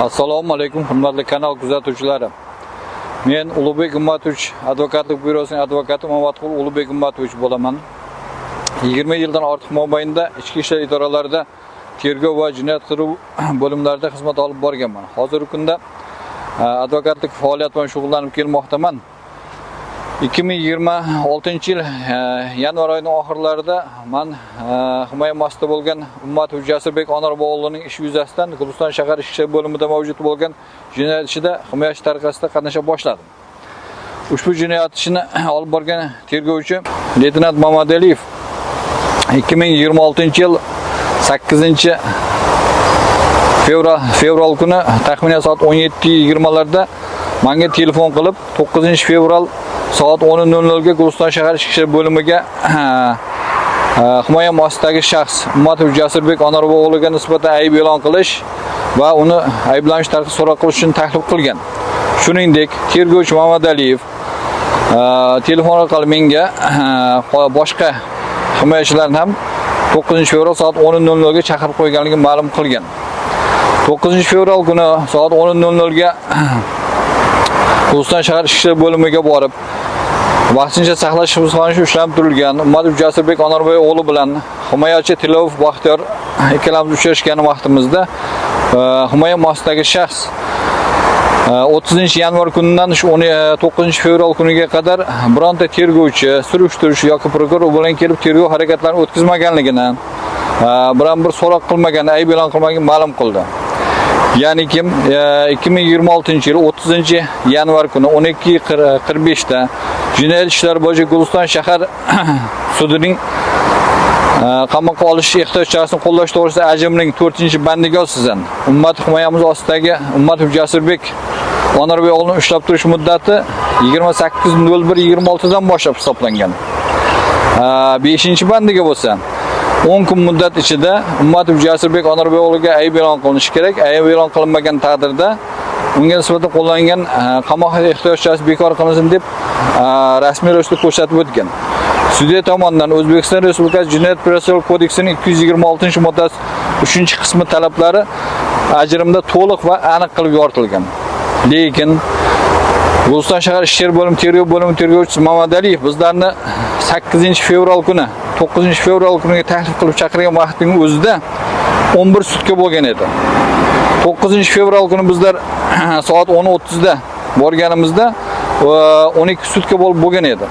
Assalomu alaykum, hurmatli kanal kuzatuvchilari. Men Ulug'bek Ummatovich advokatlik byurosining advokati Mamatqul Ulug'bek Ummatovich bo'laman. 20 yildan ortiq mobaynida ichki ishlar idoralarida tergov va jinoyat qidiruv bo'limlarida xizmat olib borganman. Hozirgi kunda advokatlik faoliyati bilan shug'ullanib kelmoqdaman. 2026-yil yanvar oyining oxirlarida man himoya ostida bo'lgan Ummatov Jasurbek Onorbo'g'lining ishi yuzasidan Guliston shahar ichki ishlar bo'limida mavjud bo'lgan jinoyat ishida himoyachi tariqasida qatnasha boshladim. Ushbu jinoyat ishini olib borgan tergovchi leytenant Mamadaliyev 2026-yil 8 fevral kuni taxminan soat 17:20 larda menga telefon qilib, 9 fevral soat 10:00 ga Guliston shahar ichki ishlar bo'limiga himoya ostidagi shaxs Ummatov Jasurbek Onorbo'g'liga nisbatan ayb e'lon qilish va uni ayblanish tariqasida so'roq qilish uchun taklif qilgan. Shuningdek, tergovchi Mamadaliyev telefon orqali menga boshqa himoyachilarni ham 9 fevral soat 10:00 ga chaqirib qo'yganligini ma'lum qilgan. 9 fevral kuni soat 10:00 ga Guliston shahar ichki ishlar bo'limiga borib, vaqtincha saqlash hibsxonasida ushlanib turilgan Umatov Jasurbek Onorboy o'g'li bilan himoyachi Tilovov Baxtiyor ikkalamiz uchrashgan vaqtimizda himoya ostidagi shaxs 30 yanvar kunidan shu 9 fevral kuniga qadar bironta tergovchi, surishtiruvchi yoki prokuror bilan kelib tergov harakatlarini o'tkazmaganligini, biron bir so'roq qilmagan, ayb e'lon qilmaganligini ma'lum qildi. Ya'ni kim 2026-yil 30 yanvar kuni 12:45 da Jinoyat ishlari bo'yicha Guliston shahar sudining qamoqqa olish ehtiyoj chorasini qo'llash to'g'risida ajrimning 4-bandiga asosan Ummat himoyamiz ostidagi Ummatov Jasurbek Onorbek o'g'lini ushlab turish muddati 28.01.26 dan boshlab hisoblangan. 5-bandiga bo'lsa 10 kun muddat ichida Ummatov Jasurbek Onorbek o'g'liga ayb e'lon qilinishi kerak. Ayb e'lon qilinmagan taqdirda unga nisbatan qo'llangan qamoq ehtiyoj chorasi bekor qilinsin deb rasmiy ravishda ko'rsatib o'tgan. Sudya tomonidan O'zbekiston Respublikasi Jinoyat protsessual kodeksining 226-moddasi 3-qismi talablari ajrimda to'liq va aniq qilib yoritilgan. Lekin Guliston shahar ichki ishlar bo'limi tergov bo'limi tergovchisi Mamadaliyev bizlarni 8 fevral kuni 9 fevral kuniga taklif qilib chaqirgan vaqtning o'zida 11 sutka bo'lgan edi. 9 fevral kuni bizlar soat 10:30 da borganimizda 12 sutka bo'lib bo'lgan edi.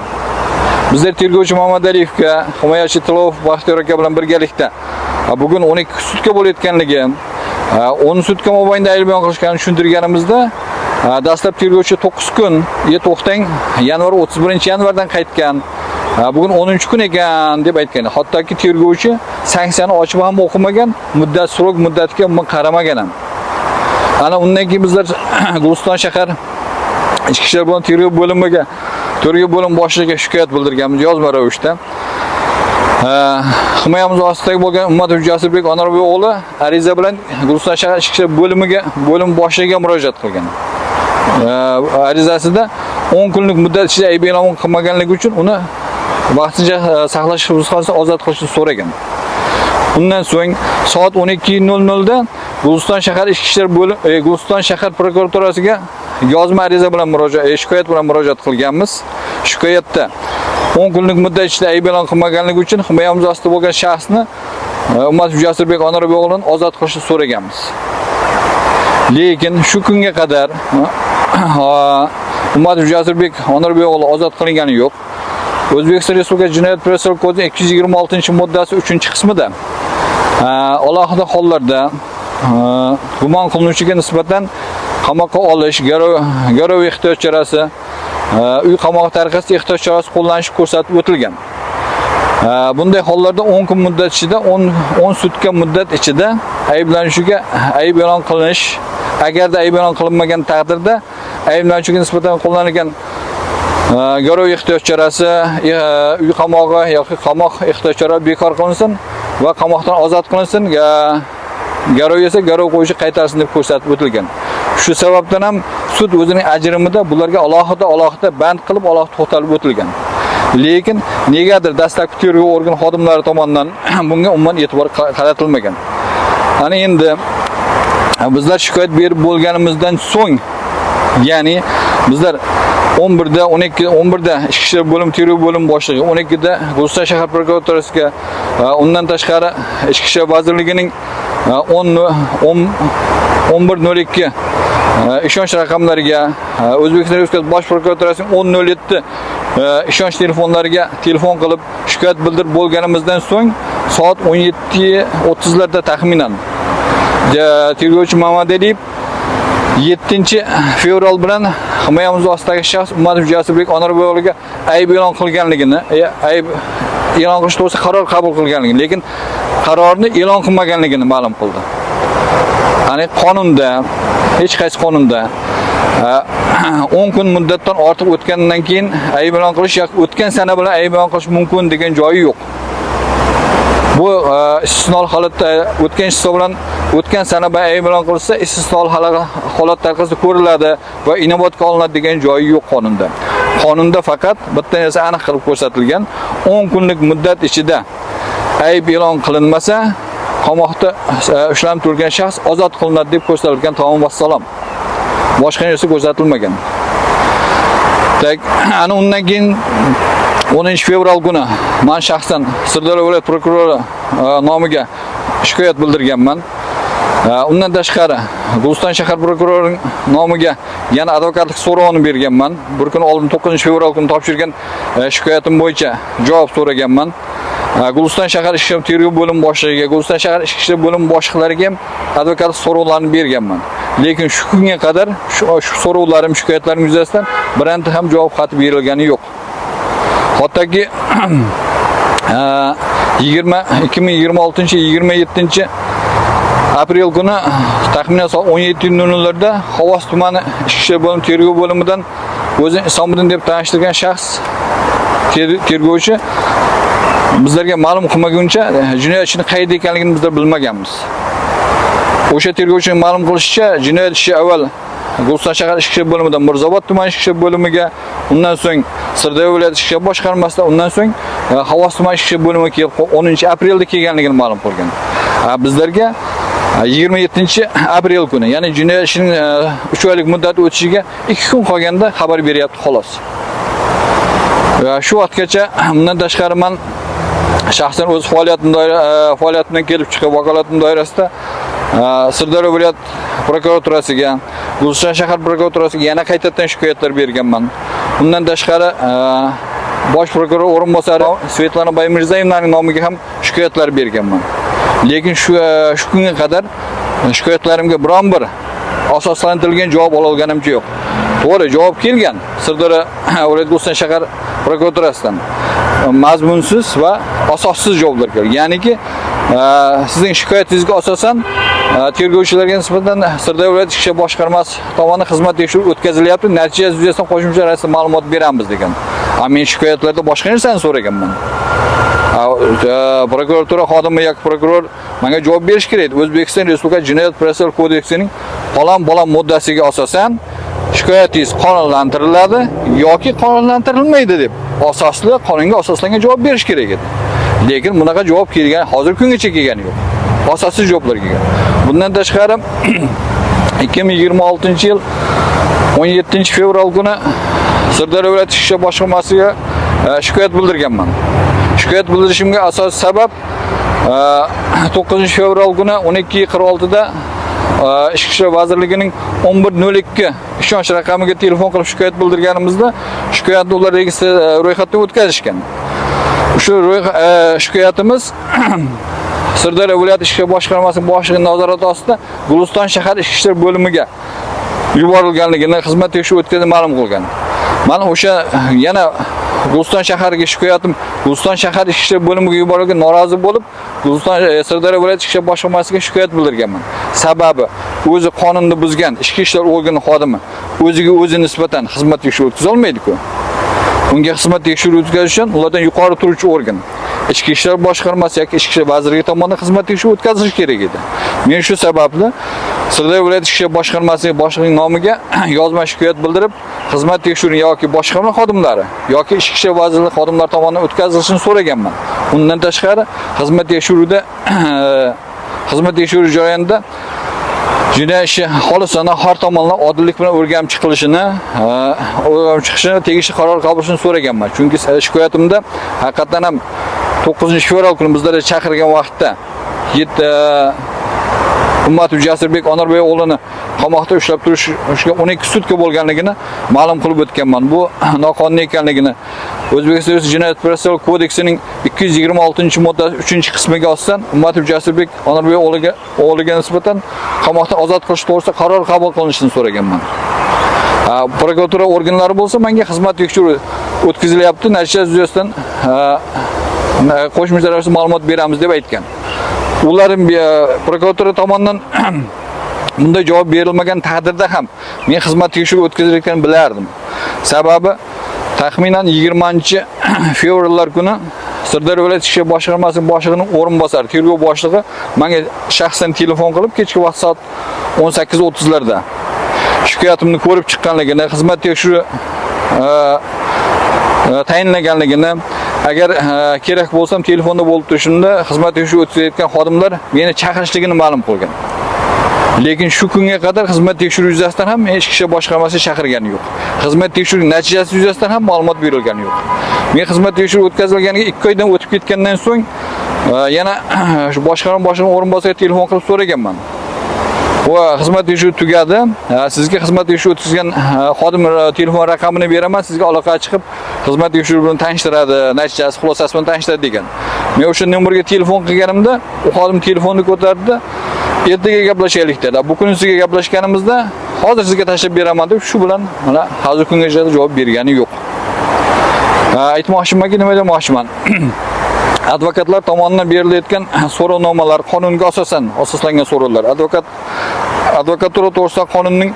Bizlar tergovchi Mamadaliyevga, himoyachi Tilov Baxtiyor aka bilan birgalikda bugun 12 sutka bo'layotganligi, 10 sutka mobaynida ayb e'lon qilishganini tushuntirganimizda, dastlab tergovchi 9 kun, to'xtang, yanvar 31 yanvardan qaytgan, bugun 10 kun ekan deb aytgan. Hattoki tergovchi sanksiyani ochib ham o'qimagan, muddat срок muddatiga umuman qaramagan ham. Ana undan keyin bizlar Guliston shahar ichki ishlar bo'limi tergov bo'limiga, tergov bo'lim boshlig'iga shikoyat bildirganmiz yozma ravishda. Himoyamiz ostidagi bo'lgan Ummatov Jasurbek Onorbek o'g'li ariza bilan Guliston shahar ichki ishlar bo'limiga, bo'lim boshlig'iga murojaat qilgan. Arizasida 10 kunlik muddat ichida ayb e'lon qilmaganligi uchun uni vaqtincha saqlash hibsxonasidan ozod qilishni so'ragan. Undan so'ng soat 12:00 da Guliston shahar ichki ishlar bo'lim Guliston shahar prokuraturasiga yozma ariza bilan murojaat, shikoyat bilan murojaat qilganmiz. Shikoyatda 10 kunlik muddat ichida ayb e'lon qilmaganligi uchun himoyamiz ostida bo'lgan shaxsni Ummatov Jasurbek Onorbek o'g'lini ozod qilishni so'raganmiz. Lekin shu kunga qadar Ummatov Jasurbek Onorbek o'g'li ozod qilingani yo'q. O'zbekiston Respublikasi Jinoyat protsessual kodeksining 226-moddasi 3-qismida alohida hollarda gumon qilinuvchiga nisbatan qamoqqa olish, garov ehtiyoj chorasi, uy qamog'i tariqasida ehtiyoj chorasi qo'llanishi ko'rsatib o'tilgan. Bunday hollarda 10 kun muddat ichida, 10 sutka muddat ichida ayblanuvchiga ayb e'lon qilinish, agarda ayb e'lon qilinmagan taqdirda ayblanuvchiga nisbatan qo'llanilgan garov ehtiyoj chorasi, uy qamog'i yoki qamoq ehtiyoj chorasi bekor qilinsin va qamoqdan ozod qilinsin, garov esa garov qo'yishi qaytarsin deb ko'rsatib o'tilgan. Shu sababdan ham sud o'zining ajrimida bularga alohida alohida band qilib, alohida to'xtalib o'tilgan. Lekin negadir dastlabki tergov organ xodimlari tomonidan bunga umuman e'tibor qaratilmagan. Ana endi Bizlar shikoyat berib bo'lganimizdan so'ng, ya'ni bizlar 11da 12 11da Ichki ishlar bo'limi tergov bo'limi boshlig'i, 12da Guliston shahar prokuraturasiga, undan tashqari Ichki ishlar vazirligining 10 10 11:02 ishonch raqamlariga, O'zbekiston Respublikasi Bosh prokuraturasining 10:07 ishonch telefonlariga telefon qilib shikoyat bildirib bo'lganimizdan so'ng soat 17:30 larda taxminan tergovchi Mamadaliyev 7 fevral bilan himoyamiz ostidagi shaxs Umatov Jasurbek Onorboy o'g'liga ayb e'lon qilganligini, ayb e'lon qilish to'g'risida qaror qabul qilganligini, lekin qarorni e'lon qilmaganligini ma'lum qildi. Ya'ni qonunda, hech qaysi qonunda 10 kun muddatdan ortiq o'tgandan keyin ayb e'lon qilish yoki o'tgan sana bilan ayb e'lon qilish mumkin degan joyi yo'q. Bu istisno holatda o'tgan hisob bilan o'tgan sana bilan ayb e'lon qilinsa, istisno holat tariqasida ko'riladi va inobatga olinadi degan joyi yo'q qonunda. Qonunda faqat bitta narsa aniq qilib ko'rsatilgan: 10 kunlik muddat ichida ayb e'lon qilinmasa, qamoqda ushlanib turgan shaxs ozod qilinadi deb ko'rsatilgan, tamom, vassalom. Boshqa narsa ko'rsatilmagan. Так, ana undan keyin 10 fevral kuni men shaxsan Sirdaryo viloyat prokurori nomiga shikoyat bildirganman. Undan tashqari Guliston shahar prokurorining nomiga yana advokatlik so'rovini berganman. Bir kun oldin 9 fevral kuni topshirgan shikoyatim bo'yicha javob so'raganman. Guliston shahar ichki ishlar tergov bo'limi boshlig'iga, Guliston shahar ichki ishlar bo'limi boshliqlariga ham advokatlik so'rovlarini berganman. Lekin shu kunga qadar shu so'rovlarim, shikoyatlarim yuzasidan bironta ham javob xati berilgani yo'q. Hattoki 20 2026 27 aprel kuni taxminan soat 17:00 larda Xovos tumani ichki ishlar bo'limi tergov bo'limidan o'zini Isomiddin deb tanishtirgan shaxs tergovchi bizlarga ma'lum qilmaguncha jinoyat ishini qayerda ekanligini bizlar bilmaganmiz. O'sha tergovchining ma'lum qilishicha, jinoyat ishi avval Guliston shahar ichki ishlar bo'limidan Mirzaobod tuman ichki ishlar bo'limiga, undan so'ng Sirdaryo viloyati ichki ishlar boshqarmasidan, undan so'ng Xovos tuman ichki ishlar bo'limiga kelib 10 aprelda kelganligini ma'lum qilgan. Bizlarga 27 aprel kuni, ya'ni jinoyat ishining 3 oylik muddati o'tishiga 2 kun qolganda xabar beryapti, xolos. Va shu vaqtgacha bundan tashqari man shaxsan o'z faoliyatim faoliyatimdan kelib chiqib vakolatim doirasida Sirdaryo viloyat prokuraturasiga, Guliston shahar prokuraturasiga yana qaytadan shikoyatlar berganman. Undan tashqari bosh prokuror o'rinbosari Svetlana Baymirzaevnaning nomiga ham shikoyatlar berganman. Lekin shu kunga qadar shikoyatlarimga biron bir asoslantirilgan javob ololganimcha yo'q. To'g'ri, javob kelgan Sirdaryo viloyat Guliston shahar prokuraturasidan. Mazmunsiz va asossiz javoblar kelgan. Ya'niki, sizning shikoyatingizga asosan tergovchilarga nisbatan Sirdaryo viloyat ichki ishlar boshqarmasi tomonidan xizmat tekshiruvi o'tkazilyapti. Natijasi yuzasidan qo'shimcha rasmiy ma'lumot beramiz degan. Men shikoyatlarda boshqa narsani so'raganman. Prokuratura xodimi yoki prokuror menga javob berish kerak edi. O'zbekiston Respublikasi Jinoyat protsessual kodeksining falon-falon moddasiga asosan shikoyatingiz qonunlantiriladi yoki qonunlantirilmaydi deb asosli, qonunga asoslangan javob berish kerak edi. Lekin bunaqa javob kelgan, hozir kungacha kelgani yo'q. Asossiz javoblar kelgan. Bundan tashqari 2026 yil 17 fevral kuni Sirdaryo viloyat ichki ishlar boshqarmasiga shikoyat bildirganman. Shikoyat bildirishimga asosiy sabab 9 fevral kuni 12:46 da Ichki ishlar vazirligining 11:02 ishonch raqamiga telefon qilib shikoyat bildirganimizda shikoyatni ular registr ro'yxatdan o'tkazishgan. Shu shikoyatimiz Sirdaryo viloyat ichki ishlar boshqarmasi boshlig'i nazorati ostida Guliston shahar ichki ishlar bo'limiga yuborilganligini xizmat tekshiruvi o'tkazib ma'lum qilgan. Mana o'sha yana Guliston shahariga shikoyatim Guliston shahar ichki ishlar bo'limiga yuborilgan norozi bo'lib Guliston Sirdaryo viloyat ichki ishlar boshqarmasiga shikoyat bildirganman. Sababi o'zi qonunni buzgan ichki ishlar organi xodimi o'ziga o'zi nisbatan xizmat tekshiruvi o'tkaza olmaydi-ku. Unga xizmat tekshiruvi o'tkazish uchun ulardan yuqori turuvchi organ Ichki ishlar boshqarmasi yoki Ichki ishlar vazirligi tomonidan xizmat tekshiruvi o'tkazilishi kerak edi. Men shu sababli Sirdaryo viloyat ichki ishlar boshqarmasi boshlig'ining nomiga yozma shikoyat bildirib, xizmat tekshiruvi yoki boshqarma xodimlari yoki Ichki ishlar vazirligi xodimlari tomonidan o'tkazilishini so'raganman. Undan tashqari xizmat tekshiruvida xizmat tekshiruvi jarayonida Jinoyat ishi xolisona har tomonlama odillik bilan o'rganib chiqilishini, o'rganib chiqishini, tegishli qaror qabul qilishini so'raganman. Chunki shikoyatimda haqiqatan ham 9-fevral kuni bizlarni chaqirgan vaqtda Ummatov Jasurbek Onorbek o'g'lini qamoqda ushlab turishga 12 sutka bo'lganligini ma'lum qilib o'tganman. Bu noqonuniy ekanligini O'zbekiston Respublikasi Jinoyat protsessual kodeksining 226-moddasi 3-qismiga asosan Ummatov Jasurbek Onorbek o'g'liga nisbatan qamoqdan ozod qilish to'g'risida qaror qabul qilinishini so'raganman. Prokuratura organlari bo'lsa menga xizmat tekshiruvi o'tkazilyapti, natija yuzasidan qo'shimcha ravishda ma'lumot beramiz deb aytgan. Ular prokuratura tomonidan bunday javob berilmagan taqdirda ham men xizmat tekshiruvi o'tkazilayotganini bilardim. Sababi taxminan 20-fevrallar kuni Sirdaryo viloyat ishlar boshqarmasi boshlig'ining o'rinbosari, tergov boshlig'i menga shaxsan telefon qilib, kechki vaqt soat 18:30larda shikoyatimni ko'rib chiqqanligini, xizmat tekshiruvi tayinlaganligini, agar kerak bo'lsam telefonda bo'lib turishimda xizmat tekshiruvi o'tkazayotgan xodimlar meni chaqirishligini ma'lum qilgan. Lekin shu kunga qadar xizmat tekshiruvi yuzasidan ham Ichki ishlar boshqarmasi chaqirgani yo'q. Xizmat tekshiruvi natijasi yuzasidan ham ma'lumot berilgani yo'q. Men xizmat tekshiruvi o'tkazilganiga 2 oydan o'tib ketgandan so'ng yana shu boshqarma boshlig'ining o'rinbosariga telefon qilib so'raganman. Va xizmat tekshiruvi tugadi. Sizga xizmat tekshiruvi o'tkazgan xodim telefon raqamini beraman, sizga aloqaga chiqib xizmat tekshiruvi bilan tanishtiradi, natijasi, xulosasi bilan tanishtiradi degan. Men o'sha nomerga telefon qilganimda, u xodim telefonni ko'tardi. Ertaga gaplashaylik dedi. Bu kuni sizga gaplashganimizda hozir sizga tashlab beraman deb shu bilan mana hozir kungacha javob bergani yo'q. Aytmoqchimanki, nima demoqchiman? Advokatlar tomonidan berilayotgan so'rovnomalar qonunga asosan asoslangan so'rovlar. Advokatura to'g'risidagi qonunning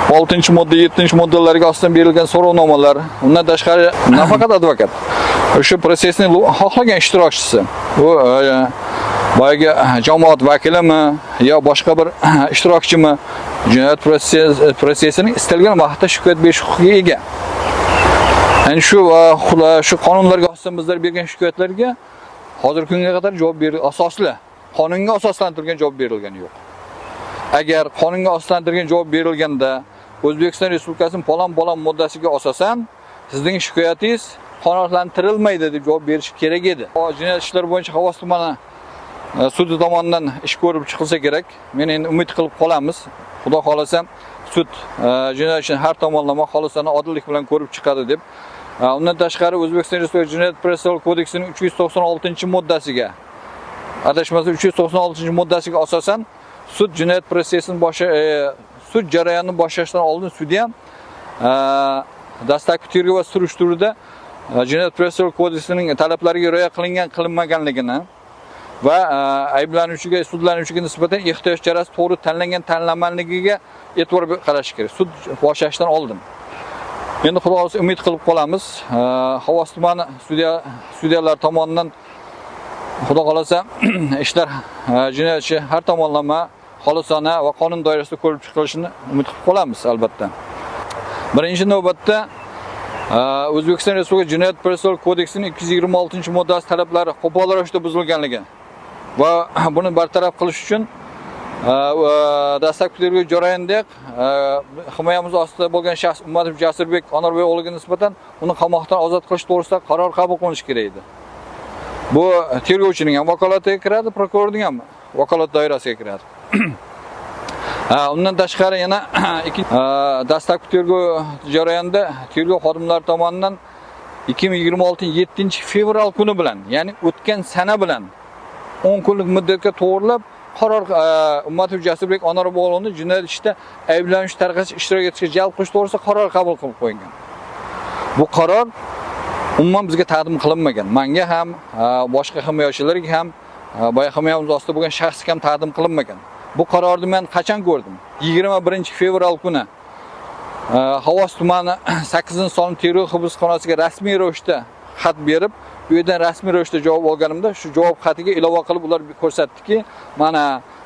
6-modda, 7-moddalariga asosan berilgan so'rovnomalar, undan tashqari nafaqat advokat, o'sha protsessning xohlagan ishtirokchisi, bu boyagi jamoat vakilimi yo boshqa bir ishtirokchimi jinoyat protsessining istalgan vaqtda shikoyat berish huquqiga ega. Ya'ni shu qonunlarga asosan bizlar bergan shikoyatlarga hozirgi kunga qadar javob ber asosli, qonunga asoslantirilgan javob berilgani yo'q. Agar qonunga asoslantirilgan javob berilganda O'zbekiston Respublikasining falon-falon moddasiga asosan sizning shikoyatingiz qanoatlantirilmaydi deb javob berish kerak edi. Jinoyat ishlari bo'yicha Xovos tumani sudi tomonidan ish ko'rib chiqilsa kerak. Men endi umid qilib qolamiz. Xudo xolasa sud jinoyat ishini har tomonlama xolisona odillik bilan ko'rib chiqadi deb. Undan tashqari O'zbekiston Respublikasi Jinoyat protsessual kodeksining 396-moddasiga, adashmasam 396-moddasiga asosan sud jinoyat protsessini sud jarayonini boshlashdan oldin sudya dastlabki tergov va surishtiruvda jinoyat protsessual kodeksining talablariga rioya qilingan qilinmaganligini va ayblanuvchiga, sudlanuvchiga nisbatan ehtiyot chorasi to'g'ri tanlangan tanlanmaganligiga e'tibor qarash kerak sud boshlashdan oldin. Endi Xudo xohlasa umid qilib qolamiz. Xovos tumani sudyalar tomonidan Xudo xohlasa ishlar jinoyat ishi har tomonlama xolisona va qonun doirasida ko'rib chiqilishini umid qilib qolamiz albatta. Birinchi navbatda O'zbekiston Respublikasi Jinoyat protsessual kodeksining 226-moddasi talablari qo'pol ravishda buzilganligi va buni bartaraf qilish uchun dastlabki tergov jarayonida himoyamiz ostida bo'lgan shaxs Ummatov Jasurbek Onorbek o'g'liga nisbatan uni qamoqdan ozod qilish to'g'risida qaror qabul qilinishi kerak edi. Bu tergovchining ham vakolatiga kiradi, prokurorning ham vakolat doirasiga kiradi. Undan tashqari yana dastlabki tergov jarayonida tergov xodimlari tomonidan 2026 7-fevral kuni bilan, ya'ni o'tgan sana bilan 10 kunlik muddatga to'g'rilab qaror Ummatov Jasurbek Onorbek jinoyat ishida ayblanish tariqasida ishtirok etishga jalb qilish to'g'risida qaror qabul qilib qo'ygan. Bu qaror umuman bizga taqdim qilinmagan. Menga ham, boshqa himoyachilarga ham, boya himoyamiz ostida bo'lgan shaxsga ham taqdim qilinmagan. Bu qarorni men qachon ko'rdim? 21-fevral kuni Xovos tumani 8-sonli tergov hibsxonasiga rasmiy ravishda xat berib, bu yerdan rasmiy ravishda javob olganimda shu javob xatiga ilova qilib ular ko'rsatdiki, mana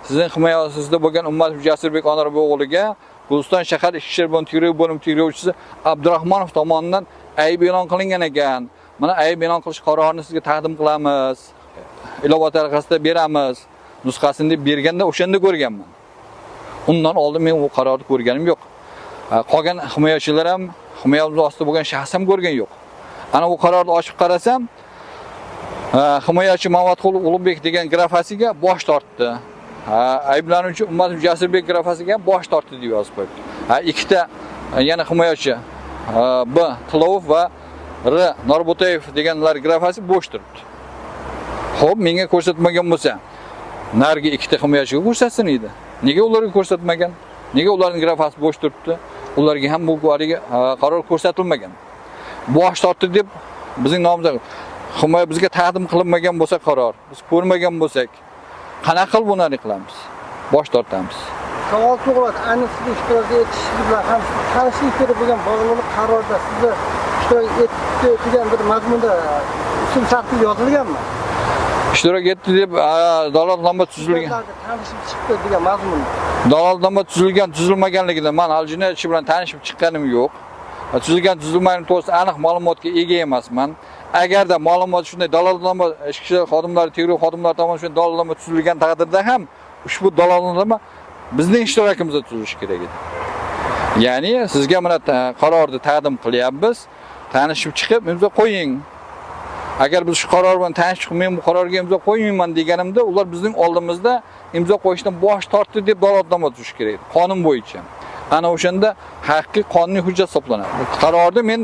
sizning himoyangizda bo'lgan Ummatov Jasurbek Onorbek o'g'liga Guliston shahar ichki ishlar bo'limi tergov bo'limi tergovchisi Abdurahmonov tomonidan ayb e'lon qilingan ekan. Mana ayb e'lon qilish qarorini sizga taqdim qilamiz, ilova tariqasida beramiz, nusxasini deb berganda o'shanda ko'rganman. Undan oldin men u qarorni ko'rganim yo'q. Qolgan himoyachilar ham, himoyamiz ostida bo'lgan shaxs ham ko'rgan yo'q. Ana u qarorni ochib qarasam, himoyachi Mamatqul Ulug'bek degan grafasiga bosh tortdi. Ayblanuvchi Ummatov Jasurbek grafasiga bosh tortdi deb yozib qo'yibdi. Ikkita yana himoyachi B. Tilovov va R. Norbo'tayev deganlar grafasi bo'sh turibdi. Xo'p, menga ko'rsatmagan bo'lsa, narigi ikkita himoyachiga ko'rsatsin edi. Nega ularga ko'rsatmagan? Nega ularning grafasi bo'sh turibdi? Ularga ham bu qaror ko'rsatilmagan. Bosh tortdi deb bizning nomimizga himoya bizga taqdim qilinmagan bo'lsa qaror, biz ko'rmagan bo'lsak, qanaqa qilib buni qilamiz? Bosh tortamiz. Savol tug'iladi. Ayni sizni ishtirok etishingiz bilan ham tanishlik kerak bo'lgan bog'liq qarorda sizni ishtirok etdi degan bir mazmunda ism shaxsi yozilganmi? Ishtirok etdi deb dalolatnoma tuzilgan. Tanishib chiqdi degan mazmunda. Dalolatnoma tuzilgan, tuzilmaganligidan men hali jinoyatchi bilan tanishib chiqqanim yo'q. Tuzilgan, tuzilmagan to'g'risida aniq ma'lumotga ega emasman. Agarda ma'lumot shunday dalolatnoma ichki ishlar xodimlari, tergov xodimlari tomonidan shunday dalolatnoma tuzilgan taqdirda ham ushbu dalolatnoma bizning ishtirokimizda tuzilishi kerak edi. Ya'ni sizga mana qarorni taqdim qilyapmiz, tanishib chiqib imzo qo'ying. Agar biz shu qaror bilan tanishib chiqib, men bu qarorga imzo qo'ymayman deganimda, ular bizning oldimizda imzo qo'yishdan bosh tortdi deb dalolatnoma tuzish kerak edi, qonun bo'yicha. Ana o'shanda haqiqiy qonuniy hujjat hisoblanadi. Qarorni men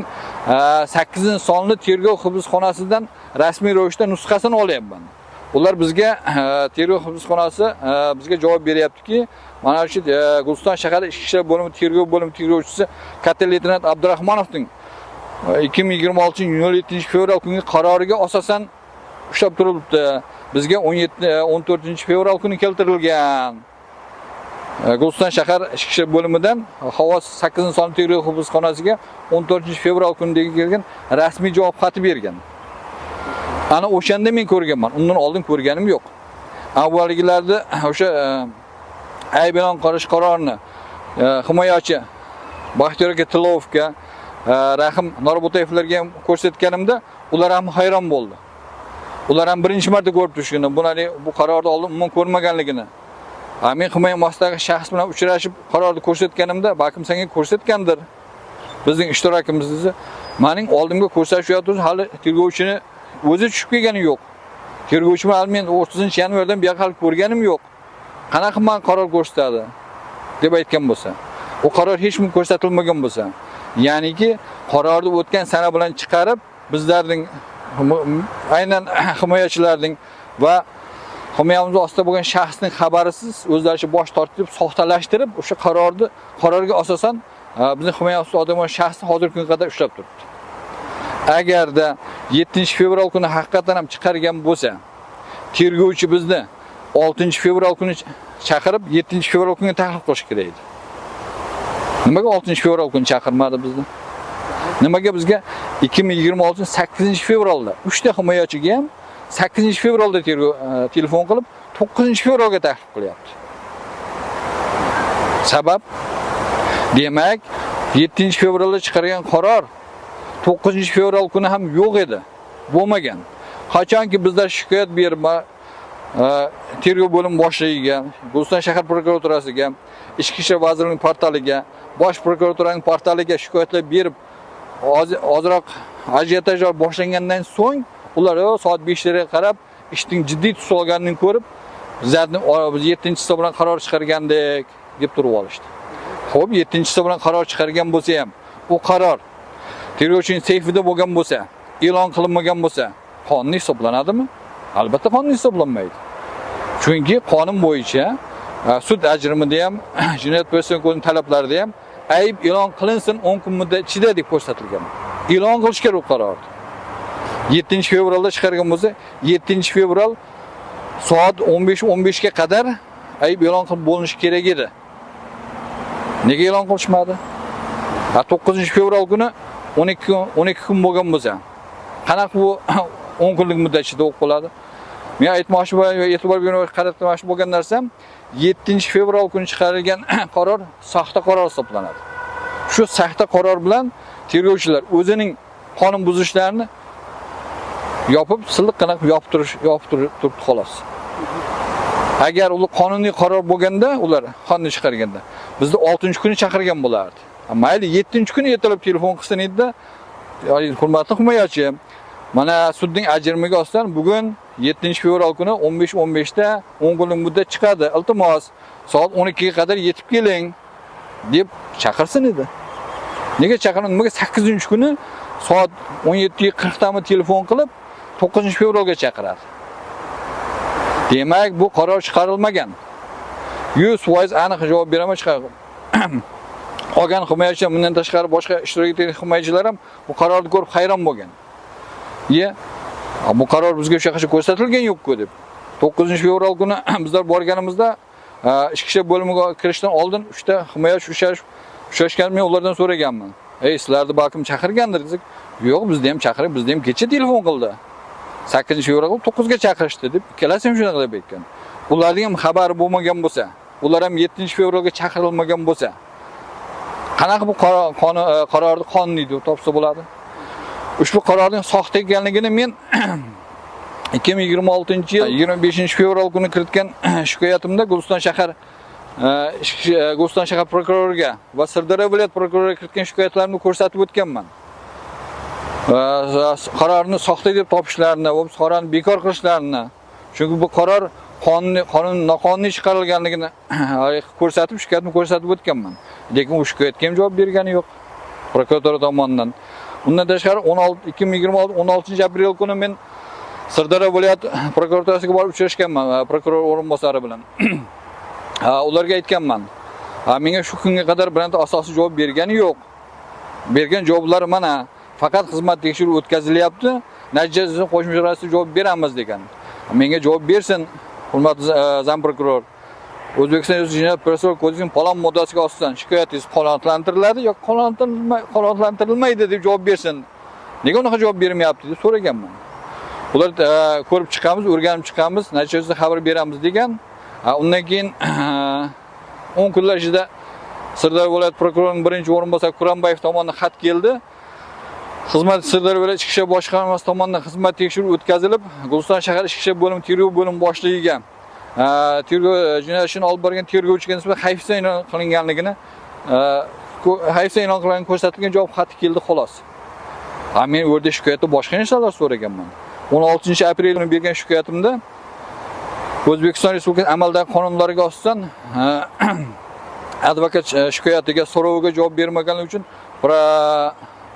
8-sonli tergov hibsxonasidan rasmiy ravishda nusxasini olyapman. Ular bizga tergov hibsxonasi bizga javob beryaptiki, mana shu Guliston shahar ichki ishlar bo'limi tergov bo'limi tergovchisi katta leytenant Abdurahmonovning 2026-yil 07 fevral kungi qaroriga asosan ushlab turilibdi. Bizga 14 fevral kuni keltirilgan. Guliston shahar ichki ishlar bo'limidan Xovos 8-sonli tergov hibsxonasiga 14 fevral kunidagi kelgan rasmiy javob xati bergan. Ana o'shanda men ko'rganman. Undan oldin ko'rganim yo'q. Avvalgilarda o'sha ayb e'lon qilish qarorini himoyachi Baxtiyor aka Tilovga, Rahim Norbo'tayevlarga ham ko'rsatganimda ular ham hayron bo'ldi. Ular ham birinchi marta ko'rib turishgan, bunali bu qarorni oldin umuman ko'rmaganligini. Men himoya ostidagi shaxs bilan uchrashib qarorni ko'rsatganimda, balkim senga ko'rsatgandir. Bizning ishtirokimizni mening oldimga ko'rsatishyapti, hali tergovchini o'zi tushib kelgani yo'q. Tergovchi bilan men 30 yanvardan buyoq hali ko'rganim yo'q. Qanaqa man qaror ko'rsatadi deb aytgan bo'lsa, u qaror hech kim ko'rsatilmagan bo'lsa, ya'niki qarorni o'tgan sana bilan chiqarib, bizlarning aynan himoyachilarning va himoyamiz ostida bo'lgan shaxsning xabarisiz o'zlaricha bosh tortib, soxtalashtirib, o'sha qarorni qarorga asosan bizning himoyamiz ostida bo'lgan shaxsni hozirgi kunga qadar ushlab turibdi. Agarda 7 fevral kuni haqiqatan ham chiqargan bo'lsa, tergovchi bizni 6 fevral kuni chaqirib, 7 fevral kuniga tahlil qilish kerak edi. Nimaga 6 fevral kuni chaqirmadi bizni? Nimaga bizga 2026 8 fevralda 3 ta himoyachiga ham 8 fevralda tergov telefon qilib, 9 fevralga taklif qilyapti? Sabab, demak, 7 fevralda chiqargan qaror 9 fevral kuni ham yo'q edi. Bo'lmagan. Qachonki bizlar shikoyat berib tergov bo'limi boshlig'iga, Guliston shahar prokuraturasiga, Ichki ishlar vazirligining portaliga, bosh prokuraturaning portaliga shikoyatlar berib, ozroq ajiotaj boshlangandan so'ng ular soat 5 larga qarab ishning jiddiy tus olganini ko'rib, bizlarni biz 7 bilan qaror chiqargandek deb turib olishdi. Xo'p, 7 bilan qaror chiqargan bo'lsa ham, u qaror tergovchining seyfida bo'lgan bo'lsa, e'lon qilinmagan bo'lsa, qonuniy hisoblanadimi? Albatta qonuniy hisoblanmaydi. Chunki qonun bo'yicha sud ajrimida ham, jinoyat protsessual kodeksining talablarida ham ayb e'lon qilinsin 10 kun muddat ichida deb ko'rsatilgan. E'lon qilish kerak u qarorni. 7 fevralda chiqargan bo'lsa, 7 fevral soat 15:15 ga qadar ayb e'lon qilib bo'linishi kerak edi. Nega e'lon qilishmadi? Ha, 9 fevral kuni 12 kun 12 kun bo'lgan bo'lsa, qanaqa bu 10 kunlik muddat ichida bo'lib qoladi? Men aytmoqchi va e'tibor bermoqchi qaratmoqchi bo'lgan narsam 7 fevral kuni chiqarilgan qaror soxta qaror hisoblanadi. Shu soxta qaror bilan tergovchilar o'zining qonun buzishlarini yopib, silliqqina qilib yopib turish, yopib turibdi xolos. Agar ular qonuniy qaror bo'lganda, ular qonun chiqarganda bizni 6-kuni chaqirgan bo'lardi. Mayli 7-kuni ertalab telefon qilsin edi-da, hurmatli himoyachi, mana sudning ajrimiga asosan bugun 7-fevral kuni 15:15 da 10 kunlik muddat chiqadi. Iltimos, soat 12 ga qadar yetib keling deb chaqirsin edi. Nega chaqirmadi? Nimaga 8-kuni soat 17:40 dami telefon qilib 9-fevralga chaqiradi? Demak, bu qaror chiqarilmagan. 100% aniq javob beraman, chiqarib. Qolgan himoyachilar, bundan tashqari boshqa ishtirok etgan himoyachilar ham bu qarorni ko'rib hayron bo'lgan. Bu qaror bizga o'sha ko'rsatilgan yo'q-ku deb. 9-fevral kuni bizlar borganimizda ichki ishlar bo'limiga kirishdan oldin 3 ta himoyachi uchrashgan, men ulardan so'raganman. Ey, sizlarni balkim chaqirgandir desak, yo'q, bizni ham chaqirib, bizni ham kecha telefon qildi. 8-fevral 9 ga chaqirishdi deb ikkalasi ham shunaqa deb aytgan. Ularning ham xabari bo'lmagan bo'lsa, ular ham 7-fevralga chaqirilmagan bo'lsa, qanaqa bu qarorni qonuniy deb topsa bo'ladi? Ushbu qarorning soxta ekanligini men 2026-yil 25-fevral kuni kiritgan shikoyatimda Guliston shahar Guliston shahar prokuroriga va Sirdaryo viloyat prokuroriga kiritgan shikoyatlarimni ko'rsatib o'tganman. Qarorni soxta deb topishlarini va qarorni bekor qilishlarini, chunki bu qaror qonun noqonuniy chiqarilganligini ko'rsatib, shikoyatni ko'rsatib o'tganman. Lekin u shikoyatga ham javob bergani yo'q prokuratura tomonidan. Undan tashqari 2026 16-aprel kuni men Sirdaryo viloyat prokuraturasiga borib uchrashganman, prokuror o'rinbosari bilan. Ularga aytganman. Menga shu kunga qadar bironta asosiy javob bergani yo'q. Bergan javoblari mana faqat xizmat tekshiruvi o'tkazilyapti, natijasida qo'shimcha ravishda javob beramiz degan. Menga javob bersin, hurmatli zam prokuror. O'zbekiston Respublikasi Jinoyat protsessual kodeksining falon moddasiga asosan shikoyatingiz qanoatlantiriladi yoki qanoatlantirilmaydi deb javob bersin. Nega unaqa javob bermayapti deb so'raganman. Ular ko'rib chiqamiz, o'rganib chiqamiz, natijasida xabar beramiz degan. Undan keyin 10 kunlar ichida Sirdaryo viloyat prokurorining birinchi o'rinbosari Kurambayev tomonidan xat keldi. Xizmat Sirdaryo viloyat ichki ishlar boshqarmasi tomonidan xizmat tekshiruvi o'tkazilib, Guliston shahar ichki ishlar bo'limi tergov bo'limi boshlig'iga tergov jinoyat ishini olib borgan tergovchiga nisbatan hayfsan e'lon qilinganligini, hayfsan e'lon qilingan ko'rsatilgan javob xati keldi xolos. Men u yerda shikoyatda boshqa narsalar so'raganman. 16-aprel kuni bergan shikoyatimda O'zbekiston Respublikasi amaldagi qonunlariga asosan advokat shikoyatiga, so'roviga javob bermaganligi uchun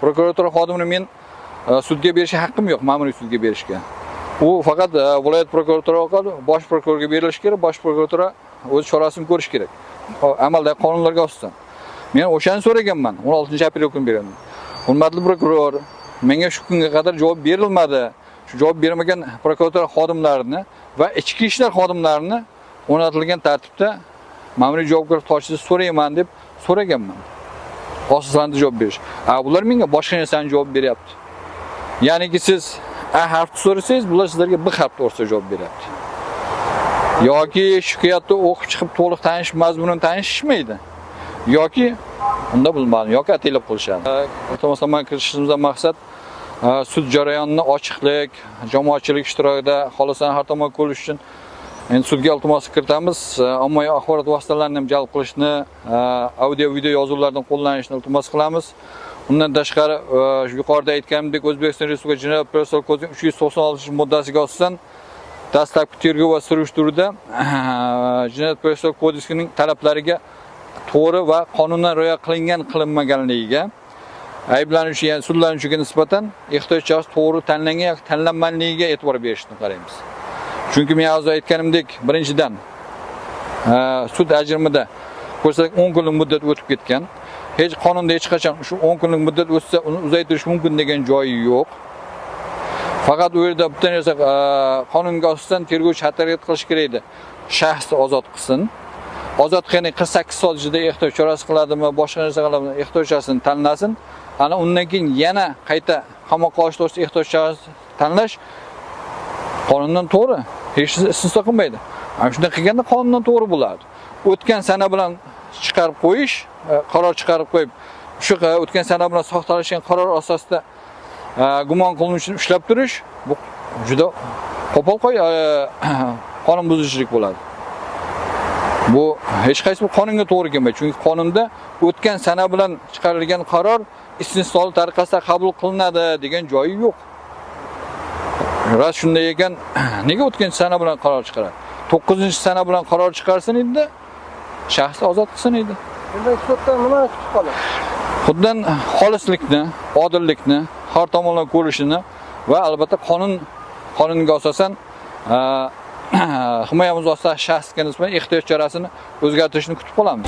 prokuratura xodimini men sudga berishga haqqim yo'q, ma'muriy sudga berishga. U faqat viloyat prokuratura orqali bosh prokurorga berilishi kerak, bosh prokuratura o'z chorasini ko'rishi kerak. Amaldagi qonunlarga asosan. Men o'shani so'raganman, 16-aprel kuni berganman. Hurmatli prokuror, menga shu kunga qadar javob berilmadi. Shu javob bermagan prokuratura xodimlarini va ichki ishlar xodimlarini o'rnatilgan tartibda ma'muriy javobgarlik tortishni so'rayman deb so'raganman. Asoslanib javob berish. Bular menga boshqa narsani javob beryapti. Ya'niki siz A harfni so'rasangiz, bular sizlarga B harfni to'g'risida javob beryapti. Yoki shikoyatni o'qib chiqib to'liq tanish mazmunini tanishishmaydi. Yoki unda bilmadim, yoki ataylab qilishadi. Iltimosnoma kirishimizdan maqsad sud jarayonini ochiqlik, jamoatchilik ishtirokida xolisona har tomon ko'rish uchun endi sudga iltimos kiritamiz. Ommaviy axborot vositalarini ham jalb qilishni, audio video yozuvlardan qo'llanishni iltimos qilamiz. Undan tashqari, yuqorida aytganimdek, O'zbekiston Respublikasi Jinoyat protsessual kodeksining 396-moddasiga asosan dastlabki tergov va surishtiruvda Jinoyat protsessual kodeksining talablariga to'g'ri va qonundan rioya qilingan qilinmaganligiga ayblanuvchi, ya'ni sudlanuvchiga nisbatan ehtiyot chorasi to'g'ri tanlangan yoki tanlanmaganligiga e'tibor berishni qaraymiz. Chunki men hozir aytganimdek, birinchidan sud ajrimida ko'rsatilgan 10 kunlik muddat o'tib ketgan. Hech qonunda hech qachon shu 10 kunlik muddat o'tsa uni uzaytirish mumkin degan joyi yo'q. Faqat u yerda bitta narsa, qonunga asosan tergovchi harakat qilish kerak edi. Shaxsni ozod qilsin. Ozod qilgan 48 soat ichida ehtiyot chorasi qiladimi, boshqa narsa qiladimi, ehtiyot chorasini tanlasin. Ana undan keyin yana qayta qamoqqa olish to'g'risida ehtiyot chorasi tanlash qonundan to'g'ri. Hech istisno qilmaydi. Ana shunday qilganda qonundan to'g'ri bo'ladi. O'tgan sana bilan chiqarib qo'yish, qaror chiqarib qo'yib, shu o'tgan sana bilan soxtalashgan qaror asosida gumon qilinuvchini ushlab turish bu juda qo'pol qonun buzuvchilik bo'ladi. Bu hech qaysi bir qonunga to'g'ri kelmaydi. Chunki qonunda o'tgan sana bilan chiqarilgan qaror istisnoli tariqasida qabul qilinadi degan joyi yo'q. Rost shunday ekan, nega o'tgan sana bilan qaror chiqaradi? 9-sana bilan qaror chiqarsin edi, shaxsni ozod qilsin edi. Demak, suddan nimani kutib qolasiz? Xuddan xolislikni, odillikni, har tomonlama ko'rishini va albatta qonunga asosan himoyamiz ostidagi shaxsga nisbatan ehtiyot chorasini o'zgartirishni kutib qolamiz.